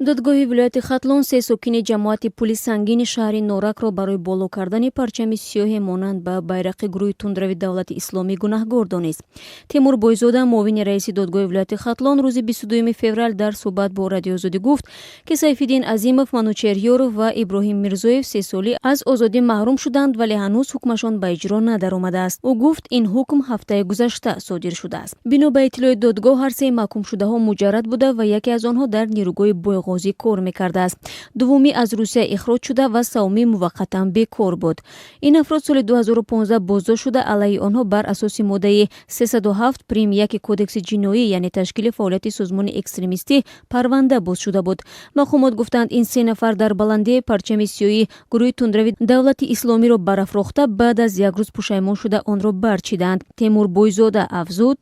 Додгоҳи вилояти Хатлон се сокини ҷамоати Пули Сангини шаҳри Норакро барои боло кардани парчами сиёҳе монанд ба байрақи гурӯҳи тундрави Давлати Исломӣ гунаҳгор донист. Темур Бойзода, муовини раиси додгоҳи вилояти Хатлон, рӯзи 22 феврал дар суҳбат бо Радиоозодӣ гуфт, ки Сайфиддин Азимов, Манучеҳр Ёров ва Иброҳим Мирзоев 3 солӣ аз озодӣ маҳрум шуданд, вале ҳанӯз ҳукмашон ба иҷро надаромадааст. Ӯ гуфт, ин ҳукм ҳафтаи гузашта содир шудааст. Бино ба иттилои додгоҳ, ҳар сеи маҳкумшудаҳо муҷаррад буда ва яке аз онҳо дар нерӯгоҳи Бойғозӣ кор мекардааст, дуввумӣ аз Русия ихроҷ шуда ва саввумӣ муваққатан бекор буд. Ин афрод соли 2015 боздошт шуда, алайҳи онҳо бар асоси моддаи 307 прим 1 Кодекси ҷиноӣ, яъне ташкили фаъолияти созмони экстремистӣ, парванда боз шуда буд. Мақомот гуфтанд, ин се нафар дар баландии парчами сиёҳии гурӯҳи тундрави Давлати Исломиро барафрохта, баъд аз як рӯз пушаймон шуда, онро барчиданд. Темур Бойзода афзуд: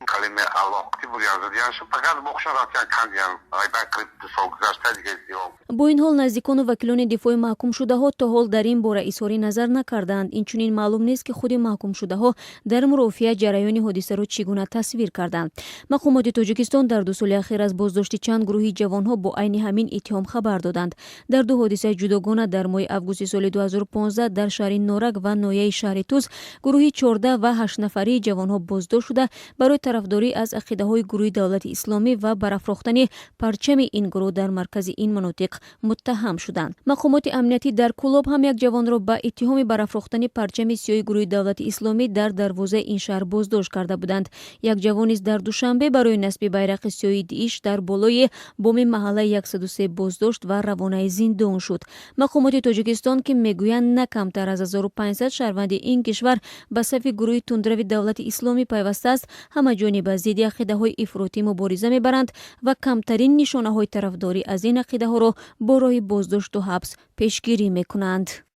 Бо ин ҳол, наздикону вакилони дифои маҳкумшудаҳо то ҳол дар ин бора изҳори назар накарданд. Инчунин маълум нест, ки худи маҳкумшудаҳо дар мурофиа ҷараёни ҳодисаро чӣ гуна тасвир карданд. Мақомоти Тоҷикистон дар 2 соли ахир аз боздошти чанд гурӯҳи ҷавонҳо бо айни ҳамин иттиҳом хабар доданд. Дар ду ҳодисаи ҷудогона дар моҳи августи соли 2015 дар шаҳри Норак ва ноҳияи шаҳри Тӯс гурӯҳи 14 ва ҳаштнафарии ҷавонҳо боздошт шуда, барои тарафдорӣ аз ақидаҳои гурӯҳи Давлати Исломӣ ва барафрохтани парчами ин гурӯҳ дар маркази ин манотиқ муттаҳам шуданд. Мақомоти амниятӣ дар Кӯлоб ҳам як ҷавонро ба иттиҳоми барафрохтани парчами сиёҳи гурӯҳи Давлати Исломӣ дар дарвозаи ин шаҳр боздошт карда буданд. Як ҷавон низ дар Душанбе барои насби байрақи сиёҳи ДИИШ дар болои боми маҳаллаи 103 боздошт ва равонаи зиндон шуд. Мақомоти Тоҷикистон, ки мегӯянд, на камтар аз 1500 шаҳрванди ин кишвар ба сафи гурӯҳи тундрави Давлати Исломӣ пайвастааст, ҳамаҷониба зидди ақидаҳои ифротӣ мубориза мебаранд ва камтарин нишонаҳои тарафдорӣ аз ин ақидаҳоро бо роҳи боздошту ҳабс пешгирӣ мекунанд.